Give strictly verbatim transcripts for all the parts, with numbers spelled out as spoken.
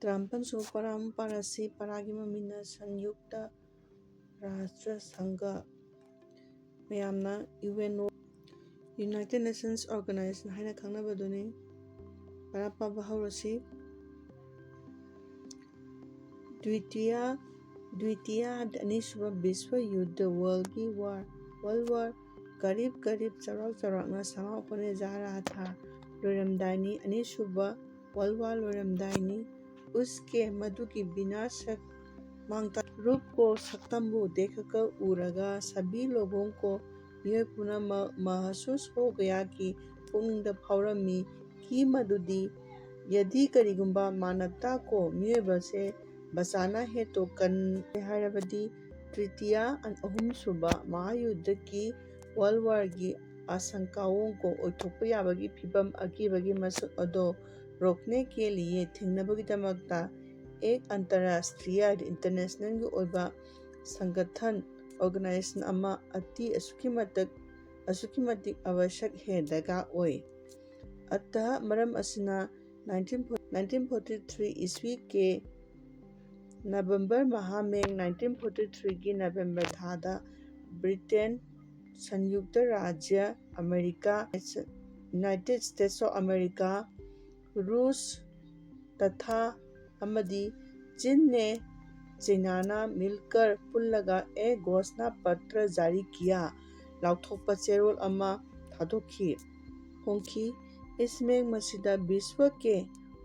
ꯇꯔꯥꯃꯥꯄꯟ ꯁꯨꯕ ꯄꯔꯥ ꯑꯃ ꯄꯥꯔꯁꯤ꯫ ꯄꯔꯥꯒꯤ ꯃꯃꯤꯡꯅ ꯁꯟꯌꯨꯛꯇ ꯔꯥꯁꯇ꯭ꯔ ꯁꯪꯘ, ꯃꯌꯥꯝꯅ U N O, United Nations Organization ꯍꯥꯏꯅ ꯈꯪꯅꯕꯗꯨꯅꯤ꯫ ꯄꯔꯥ ꯄꯥꯕ ꯍꯧꯔꯁꯤ꯫ ꯗ꯭ꯋꯤꯇꯤꯌꯥ ꯗ꯭ꯋꯤꯇꯤꯌꯥ ꯑꯅꯤꯁꯨꯕ ꯕꯤꯁ꯭ꯋ ꯌꯨꯗ, ꯋꯥꯔꯜꯒꯤ ꯋꯥꯔ, ꯋꯥꯔꯜ ꯋꯥꯔ, ꯀꯔꯤꯕ ꯀꯔꯤꯕ ꯆꯥꯎꯔꯥꯛ ꯆꯥꯎꯔꯥꯛꯅ ꯁꯃꯥꯄꯅꯦ ꯖꯥꯔꯥ ꯊꯥ ꯂꯣꯏꯔꯝꯗꯥꯏꯅꯤ꯫ ꯑꯅꯤꯁꯨꯕ ꯋꯥꯔꯜ ꯋꯥꯔ ꯂꯣꯏꯔꯝꯗꯥꯏꯅꯤ꯫ ꯎꯁꯀꯦ ꯃꯗꯨꯒꯤ ꯕꯤꯅꯥꯁꯛ ꯃꯥꯡꯇ ꯔꯨꯞ ꯀꯣ ꯁꯛꯇꯝꯕꯨ ꯗꯦꯈꯀ ꯎꯔꯒ ꯁꯕꯤ ꯂꯣꯒꯣꯡ ꯀꯣ ꯃꯤꯑꯣꯏ ꯄꯨꯝꯅꯃꯛ ꯃꯍꯁꯨꯁ ꯍꯣ ꯒꯌꯥꯒꯤ ꯄꯨꯛꯅꯤꯡꯗ ꯐꯥꯎꯔꯝꯃꯤ꯫ ꯀꯤ ꯃꯗꯨꯗꯤ ꯌꯗꯤ ꯀꯔꯤꯒꯨꯝꯕ ꯃꯥꯅꯕꯇꯥ ꯀꯣ ꯃꯤꯑꯣꯏꯕꯁꯦ ꯕꯆꯥꯅ ꯍꯦ ꯇꯣ ꯀꯟ ꯍꯥꯏꯔꯕꯗꯤ ꯇ꯭ꯔꯤꯇꯤꯌꯥ ꯑꯍꯨꯝꯁꯨꯕ ꯃꯍꯥꯌꯨꯗꯀꯤ ꯋꯥꯔꯜ ꯋꯥꯔꯒꯤ ꯑꯥꯁꯪꯀꯥꯋꯣꯡ ꯀꯣ ꯑꯣꯏꯊꯣꯛꯄ ꯌꯥꯕꯒꯤ ꯐꯤꯕꯝ ꯑꯀꯤꯕꯒꯤ ꯃꯁꯛ ꯑꯗꯣ ꯔꯣꯛꯅꯦ ꯀꯦꯂꯤꯌꯦ ꯊꯦꯡꯅꯕꯒꯤꯗꯃꯛꯇ ꯑꯦꯛ ꯑꯟꯇꯔꯔꯥꯁꯇ꯭ꯔꯤꯌꯥ ꯏꯟꯇꯔꯅꯦꯁꯅꯦꯜꯒꯤ ꯑꯣꯏꯕ ꯁꯪꯒꯊꯟ ꯑꯣꯔꯒꯅꯥꯏꯖꯦꯁꯟ ꯑꯃ ꯑꯇꯤ ꯑꯁꯨꯛꯀꯤ ꯃꯇꯤꯛ ꯑꯁꯨꯛꯀꯤ ꯃꯇꯤꯛ ꯑꯋꯥꯁꯛ ꯍꯦ ꯗꯔꯀꯥꯔ ꯑꯣꯏ꯫ ꯑꯇ ꯃꯔꯝ ꯑꯁꯤꯅ ꯅꯥꯏꯟꯇꯤꯟ ꯐꯣꯔꯇꯤ ꯊ꯭ꯔꯤ ꯏꯁꯋꯤ ꯀꯦ ꯅꯕꯦꯝꯕꯔ ꯃꯍꯥꯃꯦꯡ ꯅꯥꯏꯟꯇꯤꯟ ꯐꯣꯔꯇꯤ ꯊ꯭ꯔꯤꯒꯤ ꯅꯕꯦꯝꯕꯔ ꯊꯥꯗ ꯕ꯭ꯔꯤꯇꯦꯟ, ꯁꯟꯌꯨꯛꯇ ꯔꯥꯖ꯭ꯌ America, United States of America, ꯔꯨꯁ ꯇꯊꯥ ꯑꯃꯗꯤ ꯆꯤꯟꯅꯦ ꯆꯩꯅꯥꯅ ꯃꯤꯜꯀꯔ ꯄꯨꯜꯂꯒ ꯑꯦ ꯒꯣꯁꯅꯥ ꯄꯇ꯭ꯔ ꯖꯥꯔꯤ ꯀꯤꯌꯥ ꯂꯥꯎꯊꯣꯛꯄ ꯆꯦꯔꯣꯜ ꯑꯃ ꯊꯥꯗꯣꯛꯈꯤ ꯐꯣꯡꯈꯤ꯫ ꯏꯁꯃꯦꯡ ꯃꯁꯤꯗ ꯕꯤꯁ꯭ꯋ ꯀꯦ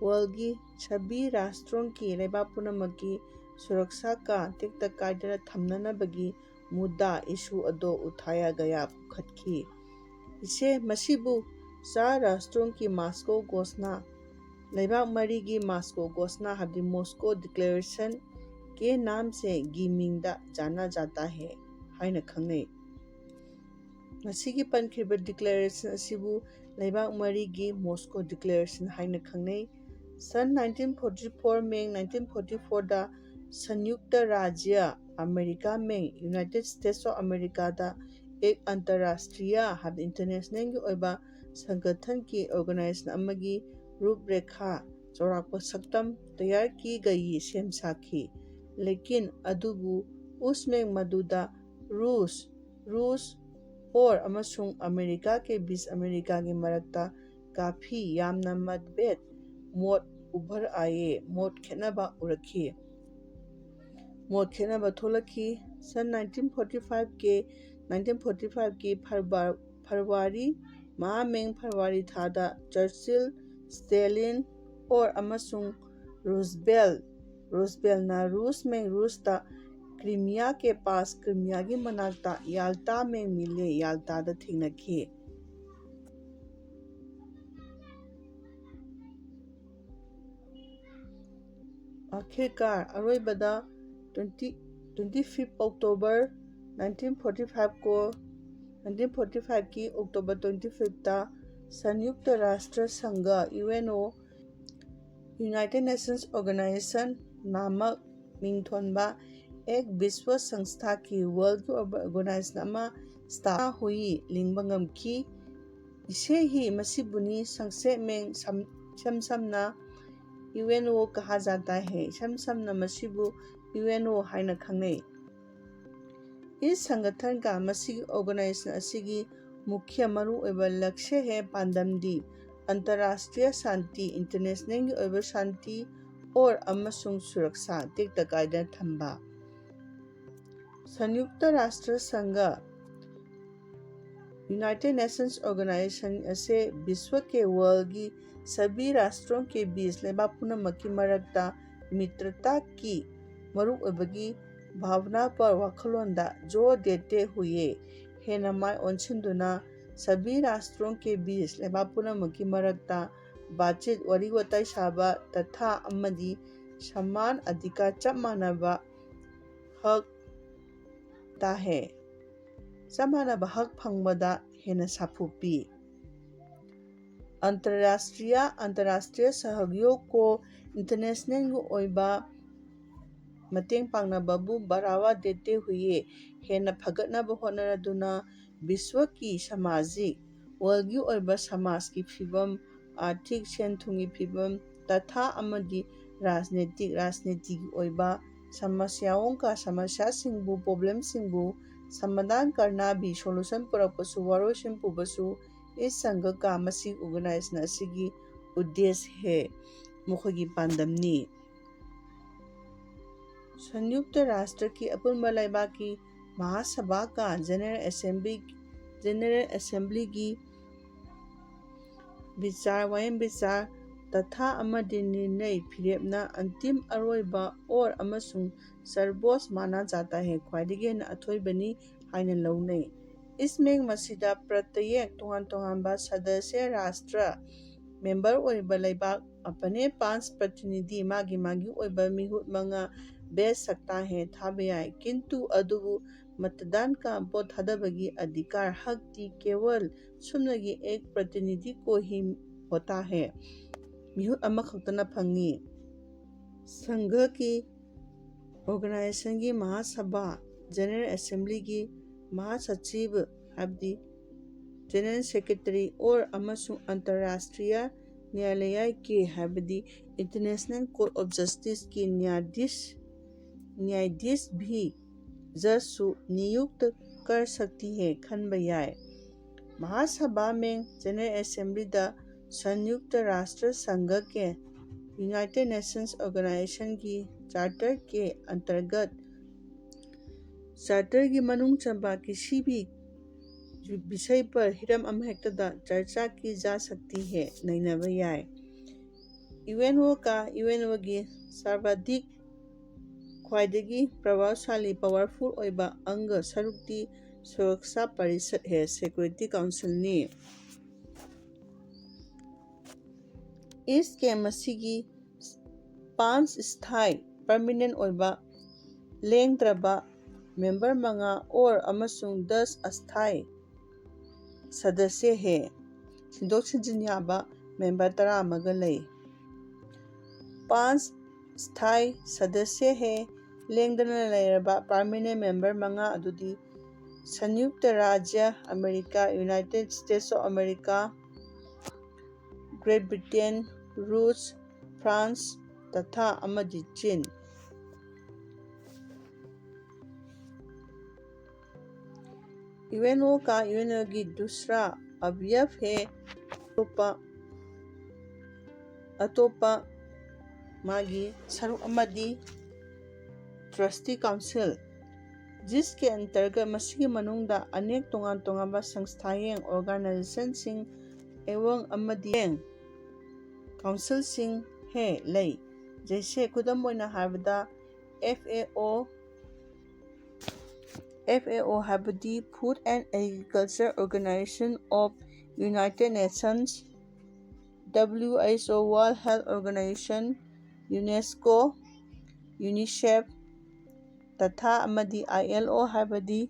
ꯋꯥꯔꯜꯒꯤ ꯁꯕꯤ ꯔꯥꯁꯇ꯭ꯔꯣꯟꯒꯤ ꯂꯩꯕꯥꯛ ꯄꯨꯝꯅꯃꯛꯀꯤ ꯁꯨꯔꯛꯁꯥ ꯀꯥ ꯇꯦꯛꯇ ꯀꯥꯏꯗꯅ ꯊꯝꯅꯅꯕꯒꯤ ꯃꯨꯗꯥ ꯏꯁꯨ ꯑꯗꯣ ꯎꯊꯥꯌꯥ ꯒꯌꯥ ꯄꯨꯈꯠꯈꯤ꯫ ꯏꯆꯦ ꯃꯁꯤꯕꯨ ꯆꯥ ꯔꯥꯁꯇ꯭ꯔꯣꯟꯒꯤ ꯃꯥꯁꯀꯣ ꯒꯣꯁꯅꯥ ꯂꯩꯕꯥꯛ ꯃꯔꯤꯒꯤ ꯃꯥꯁꯀꯣ ꯒꯣꯁꯅꯥ ꯍꯥꯏꯕꯗꯤ ꯃꯣꯁꯀꯣ ꯗꯤꯀ꯭ꯂꯦꯔꯦꯁꯟ ꯀꯦ ꯅꯥꯝꯁꯦ ꯒꯤ ꯃꯤꯡꯗ ꯖꯥꯅꯥ ꯖꯥꯇꯥ ꯍꯦ ꯍꯥꯏꯅ ꯈꯪꯅꯩ꯫ ꯃꯁꯤꯒꯤ ꯄꯟꯈ꯭ꯔꯤꯕ ꯗꯤꯀ꯭ꯂꯦꯔꯦꯁꯟ ꯑꯁꯤꯕꯨ ꯂꯩꯕꯥꯛ ꯃꯔꯤꯒꯤ ꯃꯣꯁꯀꯣ ꯗꯤꯀ꯭ꯂꯦꯔꯦꯁꯟ ꯍꯥꯏꯅ ꯈꯪꯅꯩ꯫ ꯁꯟ ꯅꯥꯏꯟꯇꯤꯟ ꯐꯣꯔꯇꯤ ꯐꯣꯔ ꯃꯦꯡ ꯅꯥꯏꯟꯇꯤꯟ ꯐꯣꯔꯇꯤ ꯐꯣꯔꯗ ꯁꯟꯌꯨꯛꯇ ꯔꯥꯖ꯭ꯌ ꯑꯃꯦꯔꯤꯀꯥ ꯃꯦꯡ ꯌꯨꯅꯥꯏꯇꯦꯗ ꯁ꯭ꯇꯦꯠꯁ ꯑꯣꯐ ꯑꯃꯦꯔꯤꯀꯥꯗ ꯑꯦꯛ ꯑꯟꯇꯔꯔꯥꯁꯇ꯭ꯔꯤꯌꯥ ꯍꯥꯏꯕ ꯏꯟꯇꯔꯅꯦꯁꯅꯦꯜꯒꯤ ꯑꯣꯏꯕ ꯁꯪꯒꯊꯟꯒꯤ ꯑꯣꯔꯒꯅꯥꯏꯖꯦꯁꯟ ꯑꯃꯒꯤ ꯔꯨꯞꯔꯦꯈꯥ ꯆꯥꯎꯔꯥꯛꯄ ꯁꯛꯇꯝ ꯇꯌꯥꯔ ꯀꯤ ꯒꯌꯤ ꯁꯦꯝ ꯁꯥꯈꯤ꯫ ꯂꯦꯀꯤꯟ ꯑꯗꯨꯕꯨ ꯎꯁꯃꯦꯡ ꯃꯗꯨꯗ ꯔꯨꯁ, ꯔꯨꯁ ꯑꯣꯔ ꯑꯃꯁꯨꯡ ꯑꯃꯦꯔꯤꯀꯥ ꯀꯦ ꯕꯤꯆ ꯑꯃꯦꯔꯤꯀꯥꯒꯤ ꯃꯔꯛꯇ ꯀꯥꯐꯤ ꯌꯥꯝꯅ ꯃꯠꯚꯦꯗ, ꯃꯣꯠ ꯎꯚꯔ ꯑꯥꯌꯦ, ꯃꯣꯠ ꯈꯦꯠꯅꯕ ꯎꯔꯛꯈꯤ꯫ ꯃꯣꯠ ꯈꯦꯠꯅꯕ ꯊꯣꯛꯂꯛꯈꯤ꯫ ꯁꯟ nineteen forty five ꯀꯤ, nineteen forty five ꯀꯤ ꯐꯔꯕꯥ-, ꯐꯔꯋꯥꯔꯤ, ꯃꯍꯥꯃꯦꯡ ꯐꯔꯋꯥꯔꯤ ꯊꯥꯗ ꯆꯔꯆꯤꯜ, ꯁ꯭ꯇꯦꯂꯤꯟ ꯑꯣꯔ ꯑꯃꯁꯨꯡ ꯔꯨꯁꯕꯦꯜ, ꯔꯨꯁꯕꯦꯜꯅ ꯔꯨꯁꯃꯦꯡ ꯔꯨꯁꯇ ꯀ꯭ꯔꯤꯃꯤꯌꯥ ꯀꯦ ꯄꯥꯁ, ꯀ꯭ꯔꯤꯃꯤꯌꯥꯒꯤ ꯃꯅꯥꯛꯇ ꯌꯥꯜꯇꯥ ꯃꯦꯡ ꯃꯤꯂꯦ, ꯌꯥꯜꯇꯥꯗ ꯊꯦꯡꯅꯈꯤ꯫ ꯑꯥꯈꯤꯔꯀꯥꯔ, ꯑꯔꯣꯏꯕꯗ twenty, twenty fifth October nineteen forty five ꯀꯣ, nineteen forty five ꯀꯤ October twenty fifth ꯇ ꯁꯟꯌꯨꯛꯇ ꯔꯥꯁꯇ꯭ꯔ ꯁꯪꯘ, UNO, United Nations Organization ꯅꯥꯃꯛ ꯃꯤꯡꯊꯣꯟꯕ ꯑꯦꯛ ꯕꯤꯁ꯭ꯋ ꯁꯪꯁꯊꯥꯒꯤ ꯋꯥꯔꯜꯒꯤ ꯑꯣꯔꯒꯅꯥꯏꯖꯦꯁꯟ ꯑꯃ ꯁ꯭ꯇꯥ ꯍꯨꯏ ꯂꯤꯡꯕ ꯉꯝꯈꯤ꯫ ꯏꯁꯦ ꯍꯤ ꯃꯁꯤꯕꯨꯅꯤ ꯁꯪꯁꯦꯞ ꯃꯦꯡ ꯁꯝ-, ꯏꯁꯝ ꯁꯝꯅ UNO ꯀꯍꯥ ꯖꯥꯇꯥ ꯍꯦ, ꯏꯁꯝ ꯁꯝꯅ ꯃꯁꯤꯕꯨ UNO ꯍꯥꯏꯅ ꯈꯪꯅꯩ꯫ ꯏꯁ ꯁꯪꯒꯊꯟ ꯀ ꯃꯁꯤꯒꯤ ꯑꯣꯔꯒꯅꯥꯏꯖꯦꯁꯟ ꯑꯁꯤꯒꯤ ꯃꯨꯈ꯭ꯌ ꯃꯔꯨꯑꯣꯏꯕ ꯂꯛꯁ꯭ꯌ ꯍꯦ ꯄꯥꯟꯗꯝꯗꯤ ꯑꯟꯇꯔꯔꯥꯁꯇ꯭ꯔꯤꯌ ꯁꯥꯟꯇꯤ, ꯏꯟꯇꯔꯅꯦꯁꯅꯦꯜꯒꯤ ꯑꯣꯏꯕ ꯁꯥꯟꯇꯤ ꯑꯣꯔ ꯑꯃꯁꯨꯡ ꯁꯨꯔꯛꯁꯥ ꯇꯦꯛꯇ ꯀꯥꯏꯗꯅ ꯊꯝꯕ꯫ ꯁꯟꯌꯨꯛꯇ ꯔꯥꯁꯇ꯭ꯔ ꯁꯪꯘ, United Nations Organization ꯑꯁꯦ ꯕꯤꯁ꯭ꯋ ꯀꯦ, ꯋꯥꯔꯜꯒꯤ ꯁꯕꯤ ꯔꯥꯁꯇ꯭ꯔꯣꯡ ꯀꯦ ꯕꯤꯆ, ꯂꯩꯕꯥꯛ ꯄꯨꯝꯅꯃꯛꯀꯤ ꯃꯔꯛꯇ ꯃꯤꯇ꯭ꯔꯇꯥꯒꯤ ꯃꯔꯨꯑꯣꯏꯕꯒꯤ ꯚꯥꯕꯅꯥ ꯄꯔ ꯋꯥꯈꯜꯂꯣꯟꯗ ꯖꯣꯔ ꯗꯦꯇꯦ ꯍꯨꯌꯦ ꯍꯦꯟꯅ ꯃꯥꯏ ꯑꯣꯟꯁꯤꯟꯗꯨꯅ ꯁꯕꯤ ꯔꯥꯁꯇ꯭ꯔꯣꯡ ꯀꯦ ꯕꯤꯆ, ꯂꯩꯕꯥꯛ ꯄꯨꯝꯅꯃꯛꯀꯤ ꯃꯔꯛꯇ ꯕꯥꯠꯆꯤꯠ, ꯋꯥꯔꯤ ꯋꯥꯇꯥꯏ ꯁꯥꯕ ꯇꯊꯥ ꯑꯃꯗꯤ ꯁꯃꯥꯟ ꯑꯙꯤꯀꯥꯔ, ꯆꯞ ꯃꯥꯟꯅꯕ ꯍꯛ ꯇꯥꯍꯦ, ꯆꯞ ꯃꯥꯟꯅꯕ ꯍꯛ ꯐꯪꯕꯗ ꯍꯦꯟꯅ ꯁꯥꯐꯨ ꯄꯤ꯫ ꯑꯟꯇꯔꯔꯥꯁꯇ꯭ꯔꯤꯌ, ꯑꯟꯇꯔꯔꯥꯁꯇ꯭ꯔꯤꯌ ꯁꯍꯌꯣꯒ ꯀꯣ, ꯏꯟꯇꯔꯅꯦꯁꯅꯦꯜꯒꯤ ꯑꯣꯏꯕ ꯃꯇꯦꯡ ꯄꯥꯡꯅꯕꯕꯨ ꯕꯔꯥꯋꯥ ꯗꯦꯇꯦ ꯍꯨꯌꯦ ꯍꯦꯟꯅ ꯐꯒꯠꯅꯕ ꯍꯣꯠꯅꯔꯗꯨꯅ ꯕꯤꯁ꯭ꯋꯒꯤ ꯁꯃꯥꯖꯤꯛ, ꯋꯥꯔꯜꯒꯤ ꯑꯣꯏꯕ ꯁꯃꯥꯖꯀꯤ ꯐꯤꯕꯝ, ꯑꯥꯔꯊꯤꯛ ꯁꯦꯟ ꯊꯨꯝꯒꯤ ꯐꯤꯕꯝ, ꯇꯊꯥ ꯑꯃꯗꯤ ꯔꯥꯖꯅꯤꯇꯤꯛ, ꯔꯥꯖꯅꯤꯇꯤꯒꯤ ꯑꯣꯏꯕ ꯁꯃꯁ꯭ꯌꯥꯑꯣꯡ ꯀ ꯁꯃꯁ꯭ꯌꯥꯁꯤꯡꯕꯨ, ꯄ꯭ꯔꯣꯕ꯭ꯂꯦꯝꯁꯤꯡꯕꯨ ꯁꯃꯥꯙꯥꯟ ꯀꯔꯅꯥꯕꯤ, ꯁꯣꯂꯨꯁꯟ ꯄꯨꯔꯛꯄꯁꯨ, ꯋꯥꯔꯣꯏꯁꯤꯟ ꯄꯨꯕꯁꯨ ꯏꯁ ꯁꯪꯒ ꯀ ꯃꯁꯤ ꯑꯣꯔꯒꯅꯥꯏꯖꯦꯁꯟ ꯑꯁꯤꯒꯤ ꯎꯗꯦꯁ ꯍꯦ, ꯃꯈꯣꯏꯒꯤ ꯄꯥꯟꯗꯝꯅꯤ꯫ ꯁꯪꯌꯨꯛꯇ ꯔꯥꯁꯇ꯭ꯔꯒꯤ ꯑꯄꯨꯟꯕ ꯂꯩꯕꯥꯛꯀꯤ ꯃꯍꯥꯁꯚꯥ ꯀ ꯖꯦꯅꯔꯦꯜ ꯑꯦꯁꯦꯝꯕ꯭ꯂꯤ, ꯖꯦꯅꯔꯦꯜ ꯑꯦꯁꯦꯝꯕ꯭ꯂꯤꯒꯤ ꯕꯤꯆꯥꯔ, ꯋꯥꯌꯦꯟ ꯕꯤꯆꯥꯔ ꯇꯊꯥ ꯑꯃꯗꯤ ꯅꯤꯔꯅꯩ ꯐꯤꯔꯦꯞꯅ ꯑꯟꯇꯤꯝ ꯑꯔꯣꯏꯕ ꯑꯣꯔ ꯑꯃꯁꯨꯡ ꯁꯔꯕꯣꯁ ꯃꯥꯅꯥ ꯖꯥꯇꯥ ꯍꯦ ꯈ꯭ꯋꯥꯏꯗꯒꯤ ꯍꯦꯟꯅ ꯑꯊꯣꯏꯕꯅꯤ ꯍꯥꯏꯅ ꯂꯧꯅꯩ꯫ ꯏꯁꯃꯦꯡ ꯃꯁꯤꯗ ꯄ꯭ꯔꯇꯌꯦꯛ ꯇꯣꯉꯥꯟ ꯇꯣꯉꯥꯟꯕ ꯁꯗꯁ꯭ꯌ ꯔꯥꯁꯇ꯭ꯔ, ꯃꯦꯝꯕꯔ ꯑꯣꯏꯔꯤꯕ ꯂꯩꯕꯥꯛ ꯑꯄꯅꯦ ꯄꯥꯟꯁ ꯄ꯭ꯔꯇꯤꯅꯤꯙꯤ ꯃꯥꯒꯤ ꯃꯥꯒꯤ ꯑꯣꯏꯕ ꯃꯤꯍꯨꯠ ꯃꯉꯥ ꯕꯦꯁ ꯁꯛꯇꯥ ꯍꯦ ꯊꯥꯕ ꯌꯥꯏ, ꯀꯤꯟꯇꯨ ꯑꯗꯨꯕꯨ ꯃꯇꯗꯥꯟ ꯀ ꯚꯣꯠ ꯊꯥꯗꯕꯒꯤ ꯑꯙꯤꯀꯥꯔ ꯍꯛꯇꯤ ꯀꯦꯋꯜ ꯁꯨꯞꯅꯒꯤ ꯑꯦꯛ ꯄ꯭ꯔꯇꯤꯅꯤꯙꯤ ꯀꯣ ꯍꯤ ꯍꯣꯇꯥ ꯍꯦ, ꯃꯤꯍꯨꯠ ꯑꯃꯈꯛꯇꯅ ꯐꯪꯉꯤ꯫ ꯁꯪꯘꯒꯤ ꯑꯣꯔꯒꯅꯥꯏꯖꯦꯁꯟꯒꯤ ꯃꯍꯥꯁꯚꯥ, ꯖꯦꯅꯔꯦꯜ ꯑꯦꯁꯦꯝꯕ꯭ꯂꯤꯒꯤ ꯃꯍꯥꯁꯆꯤꯕ ꯍꯥꯏꯕꯗꯤ ꯖꯦꯅꯔꯦꯜ ꯁꯦꯀ꯭ꯔꯦꯇꯔꯤ ꯑꯣꯔ ꯑꯃꯁꯨꯡ ꯑꯟꯇꯔꯔꯥꯁꯇ꯭ꯔꯤꯌ ꯅ꯭ꯌꯥꯌꯥꯂꯌ ꯀꯦ ꯍꯥꯏꯕꯗꯤ ꯏꯟꯇꯔꯅꯦꯁꯅꯦꯜ ꯀꯣꯔꯠ ꯑꯣꯐ ꯖꯁꯇꯤꯁꯀꯤ ꯅ꯭ꯌꯥꯌꯥꯙꯤꯁ, न्यायाधीश भी जज ꯁꯨ नियुक्त कर सकती है ꯈꯟꯕ ꯌꯥꯏ꯫ महासभा में जनरल असेंबली द संयुक्त राष्ट्र संघ के, यूनाइटेड नेशंस ऑर्गेनाइजेशन की चार्टर के अंतर्गत, ꯆꯥꯔꯇꯔꯒꯤ ꯃꯅꯨꯡ ꯆꯟꯕ ꯀꯤꯁꯤ ꯚꯤ ꯕꯤꯁꯩ ꯄꯔ ꯍꯤꯔꯝ ꯑꯃꯍꯦꯛꯇꯗ ꯆꯔꯆꯥ ꯀꯤ ꯖꯥ ꯁꯛꯇꯤ ꯍꯦ ꯅꯩꯅꯕ ꯌꯥꯏ꯫ ꯌꯨ ꯑꯦꯟ ꯑꯣ ꯀ ꯌꯨ ꯑꯦꯟ ꯑꯣꯒꯤ ꯁꯔꯕꯥꯙꯤꯛ ꯈ꯭ꯋꯥꯏꯗꯒꯤ ꯄ꯭ꯔꯚꯥꯕꯁꯥꯂꯤ ꯄꯥꯋꯔꯐꯨꯜ ꯑꯣꯏꯕ ꯑꯪꯒ ꯁꯔꯨꯛꯇꯤ ꯁꯨꯔꯛꯁꯥ ꯄꯔꯤꯁꯠ ꯍꯦ ꯁꯦꯀ꯭ꯌꯨꯔꯤꯇꯤ ꯀꯥꯎꯟꯁꯤꯜꯅꯤ꯫ ꯏꯁꯀꯦ ꯃꯁꯤꯒꯤ ꯄꯥꯟꯁ ꯁꯊꯥꯏ ꯄꯔꯃꯤꯅꯦꯟ ꯑꯣꯏꯕ ꯂꯦꯡꯗ꯭ꯔꯕ ꯃꯦꯝꯕꯔ ꯃꯉꯥ ꯑꯣꯔ ꯑꯃꯁꯨꯡ ꯗꯁ ꯑꯁꯊꯥꯏ ꯁꯗꯁ꯭ꯌ ꯍꯦ ꯁꯤꯟꯗꯣꯛ ꯁꯤꯟꯖꯤꯟ ꯌꯥꯕ ꯃꯦꯝꯕꯔ ꯇꯔꯥ ꯑꯃꯒ ꯂꯩ꯫ ꯄꯥꯟꯁ ꯁꯊꯥꯏ ꯁꯗꯁ꯭ꯌ ꯍꯦ ꯂꯦꯡꯗꯅ ꯂꯩꯔꯕ ꯄꯔꯃꯤꯅꯦꯟ ꯃꯦꯝꯕꯔ ꯃꯉꯥ ꯑꯗꯨꯗꯤ ꯁꯟꯌꯨꯛꯇ ꯔꯥꯖ꯭ꯌ America, United States of America, Great Britain, ꯔꯨꯁ, ꯐ꯭ꯔꯥꯟꯁ, ꯇꯊꯥ ꯑꯃꯗꯤ ꯆꯤꯟ꯫ ꯌꯨ ꯑꯦꯟ ꯑꯣ ꯀꯥ ꯌꯨ ꯑꯦꯟ ꯑꯣꯒꯤ ꯗꯨꯁꯔꯥ ꯑꯕꯌꯐ ꯍꯦ ꯑꯇꯣꯞꯄ ꯑꯇꯣꯞꯄ ꯃꯥꯒꯤ ꯁꯔꯨꯛ ꯑꯃꯗꯤ ꯇ꯭ꯔꯁꯇꯤ ꯀꯥꯎꯟꯁꯤꯜ꯫ ꯖꯤꯁꯀꯤ ꯑꯟꯇꯔꯒ ꯃꯁꯤꯒꯤ ꯃꯅꯨꯡꯗ ꯑꯅꯦꯛ ꯇꯣꯉꯥꯟ ꯇꯣꯉꯥꯟꯕ ꯁꯪꯁꯊꯥꯌꯦꯡ ꯑꯣꯔꯒꯅꯥꯏꯖꯦꯁꯟꯁꯤꯡ ꯑꯦꯋꯪ ꯑꯃꯗꯤ ꯀꯥꯎꯟꯁꯤꯜꯁꯤꯡ ꯍꯦ ꯂꯩ꯫ ꯖꯩꯁꯦ ꯈꯨꯗꯝ ꯑꯣꯏꯅ ꯍꯥꯏꯔꯕꯗ, F A O F A O ꯍꯥꯏꯕꯗꯤ Food and Agriculture Organization of United Nations, W H O World Health Organization, UNESCO, UNICEF, ꯇꯊꯥ ꯑꯃꯗꯤ I L O ꯍꯥꯏꯕꯗꯤ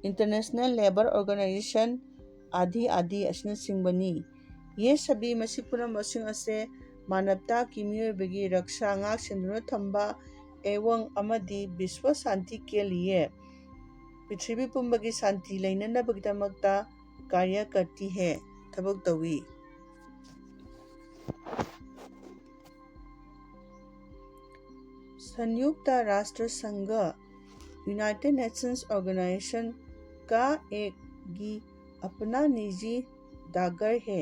International Labour Organization, ꯑꯥꯗꯤ ꯑꯥꯗꯤ ꯑꯁꯤꯅꯆꯤꯡꯕꯅꯤ꯫ ꯌꯦ ꯁꯕꯤ ꯃꯁꯤ ꯄꯨꯝꯅꯃꯛꯁꯤꯡ ꯑꯁꯦ ꯃꯥꯅꯕꯇꯥꯒꯤ ꯃꯤꯑꯣꯏꯕꯒꯤ ꯔꯛꯁꯥ ꯉꯥꯛ ꯁꯦꯟꯗꯨꯅ ꯊꯝꯕ ꯑꯦꯋꯪ ꯑꯃꯗꯤ ꯕꯤꯁ꯭ꯋ ꯁꯥꯟꯇꯤ ꯀꯦ ꯂꯤꯌꯦ ꯄ꯭ꯔꯤꯊꯤꯕꯤ ꯄꯨꯝꯕꯒꯤ ꯁꯥꯟꯇꯤ ꯂꯩꯅꯅꯕꯒꯤꯗꯃꯛꯇ ꯀꯥꯔꯌ ꯀꯔꯇꯤ ꯍꯦ ꯊꯕꯛ ꯇꯧꯏ꯫ संयुक्त राष्ट्र संघ United Nations Organization का एक गी अपना निजी डाकघर है꯫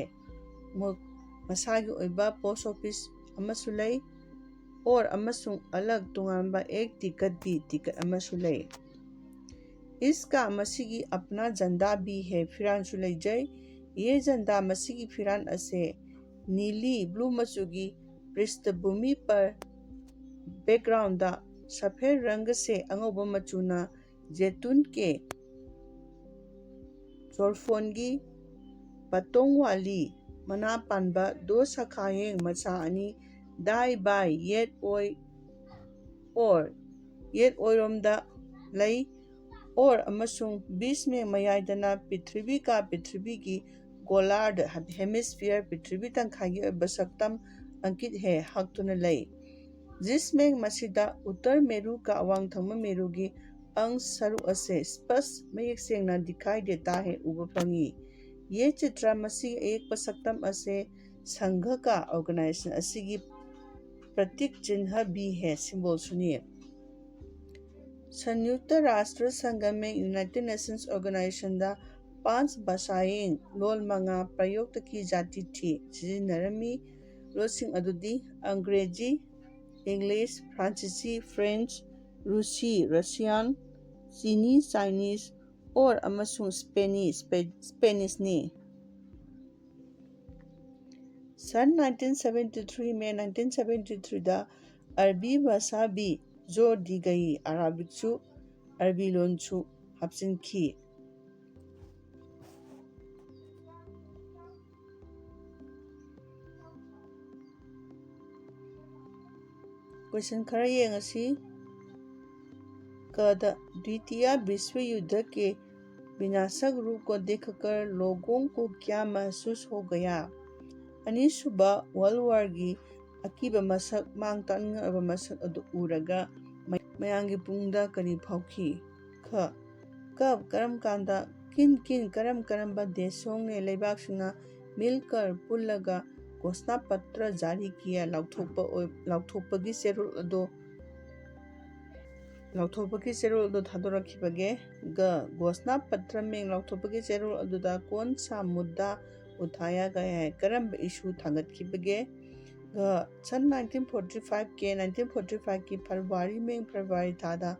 ꯃꯁꯥꯒꯤ ꯑꯣꯏꯕ ꯄꯣꯁ ꯑꯣꯐꯤꯁ ꯑꯃꯁꯨ ꯂꯩ꯫ ꯑꯣꯔ ꯑꯃꯁꯨꯡ ꯑꯂꯒ ꯇꯣꯉꯥꯟꯕ ꯑꯦꯛ ꯇꯤꯀꯠ ꯕꯤ ꯇꯤꯀꯠ ꯑꯃꯁꯨ ꯂꯩ꯫ ꯏꯁꯀꯥ ꯃꯁꯤꯒꯤ ꯑꯄꯅꯥ ꯖꯟꯗꯥ ꯕꯤ ꯍꯦ ꯐꯤꯔꯥꯟꯁꯨ ꯂꯩꯖꯩ꯫ ꯌꯦ ꯖꯟꯗꯥ ꯃꯁꯤꯒꯤ ꯐꯤꯔꯥꯟ ꯑꯁꯦ ꯅꯤꯂꯤ ꯕ꯭ꯂꯨ ꯃꯆꯨꯒꯤ ꯄ꯭ꯔꯤꯁꯊꯚꯨꯃꯤ ꯄꯔ ꯕꯦꯛꯒ꯭ꯔꯥꯎꯟꯗ ꯁꯐꯦꯗ ꯔꯪꯒꯁꯦ ꯑꯉꯧꯕ ꯃꯆꯨꯅ ꯖꯦꯇꯨꯟ ꯀꯦ ꯖꯣꯔꯐꯣꯟꯒꯤ ꯄꯇꯣꯡ ꯋꯥꯂꯤ ꯃꯅꯥ ꯄꯥꯟꯕ ꯗꯣ ꯁꯈꯥꯌꯦꯡ ꯃꯆꯥ ꯑꯅꯤ ꯗꯥꯏ ꯕꯥꯏ ꯌꯦꯠ ꯑꯣꯏ ꯑꯣꯔ ꯌꯦꯠ ꯑꯣꯏꯔꯣꯝꯗ ꯂꯩ꯫ ꯑꯣꯔ ꯑꯃꯁꯨꯡ ꯕꯤꯁꯃꯦ ꯃꯌꯥꯏꯗꯅ ꯄ꯭ꯔꯤꯊꯤꯕꯤ ꯀꯥ ꯄ꯭ꯔꯤꯊꯤꯕꯤꯒꯤ ꯒꯣꯂꯥꯔꯗ ꯍꯦꯃꯤꯁꯐꯤꯌꯔ ꯄ꯭ꯔꯤꯊꯤꯕꯤ ꯇꯪꯈꯥꯏꯒꯤ ꯑꯣꯏꯕ ꯁꯛꯇꯝ ꯑꯪꯀꯤꯠ ꯍꯦ ꯍꯛꯇꯨꯅ ꯂꯩ꯫ ꯖꯤꯁꯃꯦꯡ ꯃꯁꯤꯗ ꯎꯠꯇꯔ ꯃꯦꯔꯨ ꯀꯥ ꯑꯋꯥꯡ ꯊꯪꯕ ꯃꯦꯔꯨꯒꯤ ꯑꯪ ꯁꯔꯨꯛ ꯑꯁꯦ ꯁ꯭ꯄꯁ ꯃꯌꯦꯛ ꯁꯦꯡꯅ ꯗꯤꯈꯥꯏ ꯗꯦꯇꯥ ꯍꯦ ꯎꯕ ꯐꯪꯏ꯫ ꯌꯦ ꯆꯤꯇ꯭ꯔ ꯃꯁꯤꯒꯤ ꯑꯌꯦꯛꯄ ꯁꯛꯇꯝ ꯑꯁꯦ ꯁꯪꯘ ꯀꯥ ꯑꯣꯔꯒꯅꯥꯏꯖꯦꯁꯟ ꯑꯁꯤꯒꯤ ꯄ꯭ꯔꯇꯤꯛ ꯆꯤꯟꯍ ꯕꯤ ꯍꯦ ꯁꯤꯝꯕꯣꯜꯁꯨꯅꯤ꯫ ꯁꯟꯌꯨꯛꯇ ꯔꯥꯁꯇ꯭ꯔ ꯁꯪꯘ ꯃꯦꯡ ꯌꯨꯅꯥꯏꯇꯦꯗ ꯅꯦꯁꯟꯁ ꯑꯣꯔꯒꯅꯥꯏꯖꯦꯁꯟꯗ ꯄꯥꯟꯆ ꯚꯥꯁꯥꯌꯦꯡ ꯂꯣꯜ ꯃꯉꯥ ꯄ꯭ꯔꯌꯣꯛꯇꯀꯤ ꯖꯥꯇꯤ ꯊꯤ ꯁꯤꯖꯤꯟꯅꯔꯝꯃꯤ꯫ ꯂꯣꯜꯁꯤꯡ ꯑꯗꯨꯗꯤ ꯑꯪꯒ꯭ꯔꯦꯖꯤ, ꯏꯪꯂꯤꯁ, ꯐ꯭ꯔꯥꯟꯁꯤꯁꯤ, ꯐ꯭ꯔꯦꯟꯆ, ꯔꯨꯁꯤ, ꯔꯁꯤꯌꯥꯟ, ꯆꯤꯅꯤ, ꯆꯥꯏꯅꯤꯁ, ꯑꯣꯔ ꯑꯃꯁꯨꯡ ꯁ꯭ꯄꯦꯅꯤ, ꯁ꯭ꯄꯦ-, ꯁ꯭ꯄꯦꯅꯤꯁꯅꯤ꯫ ꯁꯟ nineteen seventy three May nineteen seventy ꯊ꯭ꯔꯤꯗ ꯑꯔꯕꯤ ꯚꯥꯁꯥ ꯕꯤ ꯖꯣꯔ ꯗꯤ ꯒꯌꯤ ꯑꯔꯥꯕꯤꯛꯁꯨ ꯑꯔꯕꯤ ꯂꯣꯟꯁꯨ ꯍꯥꯞꯆꯤꯟꯈꯤ꯫ ꯀꯣꯏꯁꯟ ꯈꯔ ꯌꯦꯡꯉꯁꯤ꯫ ꯀꯗ ꯗ꯭ꯋꯤꯇꯤꯌꯥ ꯕꯤꯁ꯭ꯋ ꯌꯨꯗꯙ ꯀꯦ ꯕꯤꯅꯥꯁꯛ ꯔꯨꯞ ꯀꯣ ꯗꯦꯈꯀꯔ ꯂꯣꯒꯣꯡ ꯀꯣ ꯀ꯭ꯌꯥ ꯃꯍꯁꯨꯁ ꯍꯣ ꯒꯌꯥ? ꯑꯅꯤꯁꯨꯕ ꯋꯥꯔꯜ ꯋꯥꯔꯒꯤ ꯑꯀꯤꯕ ꯃꯁꯛ, ꯃꯥꯡ ꯇꯥꯛꯅꯤꯡꯉꯥꯏ ꯑꯣꯏꯕ ꯃꯁꯛ ꯑꯗꯨ ꯎꯔꯒ ꯃ-, ꯃꯌꯥꯝꯒꯤ ꯄꯨꯛꯅꯤꯡꯗ ꯀꯔꯤ ꯐꯥꯎꯈꯤ? ꯈ, ꯀꯕ, ꯀꯔꯝ ꯀꯥꯟꯗ, ꯀꯤꯟ ꯀꯤꯟ, ꯀꯔꯝ ꯀꯔꯝꯕ ꯗꯦꯁꯣꯡꯅꯦ ꯂꯩꯕꯥꯛꯁꯤꯡꯅ ꯃꯤꯜꯀꯔ, ꯄꯨꯜꯂꯒ ꯘꯣꯁꯅꯥ ꯄꯇ꯭ꯔ ꯖꯥꯔꯤ ꯀꯤꯌꯥ ꯂꯥꯎꯊꯣꯛꯄ ꯑꯣꯏ-, ꯂꯥꯎꯊꯣꯛꯄꯒꯤ ꯆꯦꯔꯣꯜ ꯑꯗꯣ, ꯂꯥꯎꯊꯣꯛꯄꯒꯤ ꯆꯦꯔꯣꯜ ꯑꯗꯨ ꯊꯥꯗꯣꯔꯛꯈꯤꯕꯒꯦ? ꯒ, ꯘꯣꯁꯅꯥ ꯄꯇ꯭ꯔ ꯃꯦꯡ ꯂꯥꯎꯊꯣꯛꯄꯒꯤ ꯆꯦꯔꯣꯜ ꯑꯗꯨꯗ ꯀꯣꯟ ꯁꯥ ꯃꯨꯗꯥ ꯎꯊꯥꯌꯥ ꯒꯌꯥ ꯍꯥꯏ, ꯀꯔꯝꯕ ꯏꯁꯨ ꯊꯥꯡꯒꯠꯈꯤꯕꯒꯦ? ꯒ, ꯁꯟ ꯅꯥꯏꯟꯇꯤꯟ ꯐꯣꯔꯇꯤ ꯐꯥꯏꯚ ꯀꯦ ꯅꯥꯏꯟꯇꯤꯟ ꯐꯣꯔꯇꯤ ꯐꯥꯏꯚꯀꯤ ꯐꯦꯕ꯭ꯔꯨꯋꯥꯔꯤ ꯃꯦꯡ ꯐꯦꯕ꯭ꯔꯨꯋꯥꯔꯤ ꯊꯥꯗ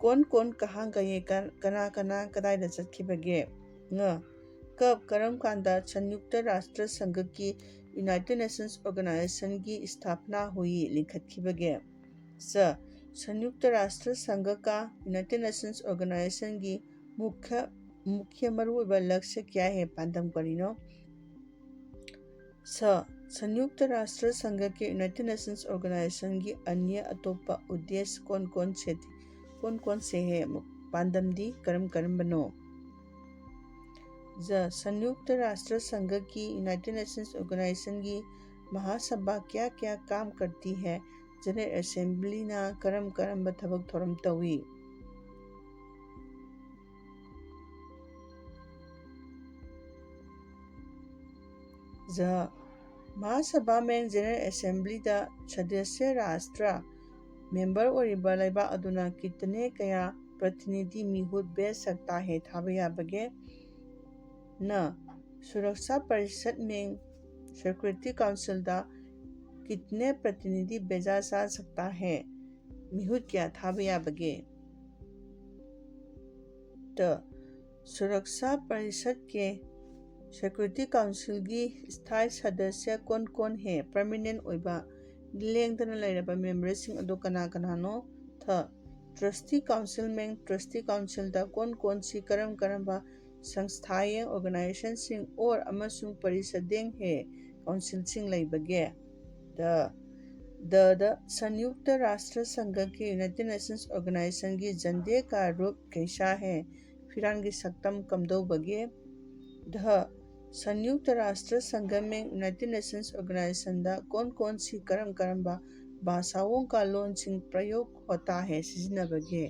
ꯀꯣꯟ ꯀꯣꯟ ꯀꯍꯥꯡ ꯒꯌꯦ, ꯀ-, ꯀꯅꯥ ꯀꯅꯥ ꯀꯗꯥꯏꯗ ꯆꯠꯈꯤꯕꯒꯦ? ꯉ, ꯀꯕ, ꯀꯔꯝ ꯀꯥꯟꯗ ꯁꯟꯌꯨꯛꯇ ꯔꯥꯁꯇ꯭ꯔ ꯁꯪꯘꯀꯤ ꯌꯨꯅꯥꯏꯇꯦꯗ ꯅꯦꯁꯟꯁ ꯑꯣꯔꯒꯅꯥꯏꯖꯦꯁꯟꯒꯤ ꯁ꯭ꯊꯥꯄꯅꯥ ꯍꯨꯏ ꯂꯤꯡꯈꯠꯈꯤꯕꯒꯦ? ꯆ, ꯁꯟꯌꯨꯛꯇ ꯔꯥꯁꯇ꯭ꯔ ꯁꯪꯘ ꯀꯥ ꯌꯨꯅꯥꯏꯇꯦꯗ ꯅꯦꯁꯟꯁ ꯑꯣꯔꯒꯅꯥꯏꯖꯦꯁꯟꯒꯤ ꯃꯨꯈ꯭ꯌ, ꯃꯨꯈ꯭ꯌ ꯃꯔꯨꯑꯣꯏꯕ ꯂꯛꯁ꯭ꯌ ꯀꯌꯥ ꯍꯦ, ꯄꯥꯟꯗꯝ ꯀꯔꯤꯅꯣ? ꯁ, ꯁꯟꯌꯨꯛꯇ ꯔꯥꯁꯇ꯭ꯔ ꯁꯪꯘ ꯀꯦ ꯌꯨꯅꯥꯏꯇꯦꯗ ꯅꯦꯁꯟꯁ ꯑꯣꯔꯒꯅꯥꯏꯖꯦꯁꯟꯒꯤ ꯑꯅ꯭ꯌ ꯑꯇꯣꯞꯄ ꯎꯗꯦꯁ ꯀꯣꯟ ꯀꯣꯟ ꯁꯦ ꯊꯤ-, ꯀꯣꯟ ꯀꯣꯟ ꯁꯦ ꯍꯦ? ꯄꯥꯟꯗꯝꯗꯤ ꯀꯔꯝ ꯀꯔꯝꯕꯅꯣ? ꯖ, ꯁꯟꯌꯨꯛꯇ ꯔꯥꯁꯇ꯭ꯔ ꯁꯪꯘ ꯀꯤ ꯌꯨꯅꯥꯏꯇꯦꯗ ꯅꯦꯁꯟꯁ ꯑꯣꯔꯒꯅꯥꯏꯖꯦꯁꯟꯒꯤ ꯃꯍꯥꯁꯚꯥ ꯀꯌꯥ ꯀꯌꯥ ꯀꯥꯝ ꯀꯔꯇꯤ ꯍꯦ? ꯖꯦꯅꯔꯦꯜ ꯑꯦꯁꯦꯝꯕ꯭ꯂꯤꯅ ꯀꯔꯝ ꯀꯔꯝꯕ ꯊꯕꯛ ꯊꯧꯔꯝ ꯇꯧꯏ? ꯖ ꯃꯍꯥꯁꯚꯥ ꯃꯦꯡ ꯖꯦꯅꯔꯦꯜ ꯑꯦꯁꯦꯝꯕ꯭ꯂꯤꯗ ꯁꯗꯁ꯭ꯌ ꯔꯥꯁꯇ꯭ꯔ ꯃꯦꯝꯕꯔ ꯑꯣꯏꯔꯤꯕ ꯂꯩꯕꯥꯛ ꯑꯗꯨꯅ ꯀꯤꯇꯅꯦ ꯀꯌꯥ ꯄ꯭ꯔꯇꯤꯅꯤꯙꯤ ꯃꯤꯍꯨꯠ ꯚꯦꯖ ꯁꯛꯇꯥ ꯍꯦ ꯊꯥꯕ ꯌꯥꯕꯒꯦ? ꯅ ꯁꯨꯔꯛꯁꯥ ꯄꯔꯤꯁꯠ ꯃꯦꯡ ꯁꯦꯀ꯭ꯌꯨꯔꯤꯇꯤ ꯀꯥꯎꯟꯁꯤꯜꯗ ꯀꯤꯇꯅꯦ ꯄ꯭ꯔꯇꯤꯅꯤꯙꯤ ꯚꯦꯖꯥ ꯁꯥ ꯁꯛꯇꯥ ꯍꯦ ꯃꯤꯍꯨꯠ ꯀꯌꯥ ꯊꯥꯕ ꯌꯥꯕꯒꯦ? ꯇ ꯁꯨꯔꯛꯁꯥ ꯄꯔꯤꯁꯠꯀꯦ ꯁꯦꯀ꯭ꯌꯨꯔꯤꯇꯤ ꯀꯥꯎꯟꯁꯤꯜꯒꯤ ꯏꯁꯊꯥꯏ ꯁꯗꯁ꯭ꯌ ꯀꯣꯟ ꯀꯣꯟ ꯍꯦ ꯄꯔꯃꯤꯅꯦꯟ ꯑꯣꯏꯕ ꯂꯦꯡꯗꯅ ꯂꯩꯔꯕ ꯃꯦꯝꯕꯔꯁꯤꯡ ꯑꯗꯨ ꯀꯅꯥ ꯀꯅꯥꯅꯣ? ꯊ ꯇ꯭ꯔꯁꯇꯤ ꯀꯥꯎꯟꯁꯤꯜ ꯃꯦꯡ ꯇ꯭ꯔꯁꯇꯤ ꯀꯥꯎꯟꯁꯤꯜꯗ ꯀꯣꯟ ꯀꯣꯟꯁꯤ ꯀꯔꯝ ꯀꯔꯝꯕ ꯁꯪꯁꯊꯥꯌꯦꯡ ꯑꯣꯔꯒꯅꯥꯏꯖꯦꯁꯟꯁꯤꯡ ꯑꯣꯔ ꯑꯃꯁꯨꯡ ꯄꯔꯤꯁꯗꯦꯡ ꯍꯦ ꯀꯥꯎꯟꯁꯤꯜꯁꯤꯡ ꯂꯩꯕꯒꯦ? ꯗ ꯗ ꯗ ꯁꯟꯌꯨꯛꯇ ꯔꯥꯁꯇ꯭ꯔ ꯁꯪꯘꯒꯤ ꯌꯨꯅꯥꯏꯇꯦꯗ ꯅꯦꯁꯟꯁ ꯑꯣꯔꯒꯅꯥꯏꯖꯦꯁꯟꯒꯤ ꯖꯟꯗꯦ ꯀꯥ ꯔꯨꯞ ꯀꯩꯁꯥ ꯍꯦ ꯐꯤꯔꯥꯟꯒꯤ ꯁꯛꯇꯝ ꯀꯝꯗꯧꯕꯒꯦ? ꯙ ꯁꯟꯌꯨꯛꯇ ꯔꯥꯁꯇ꯭ꯔ ꯁꯪꯘ ꯃꯦꯡ ꯌꯨꯅꯥꯏꯇꯦꯗ ꯅꯦꯁꯟꯁ ꯑꯣꯔꯒꯅꯥꯏꯖꯦꯁꯟꯗ ꯀꯣꯟ ꯀꯣꯟꯁꯤ ꯀꯔꯝ ꯀꯔꯝꯕ ꯚꯥꯁꯥꯋꯣꯡ ꯀꯥ ꯂꯣꯟꯁꯤꯡ ꯄ꯭ꯔꯌꯣꯒ ꯍꯣꯇꯥ ꯍꯦ ꯁꯤꯖꯤꯟꯅꯕꯒꯦ?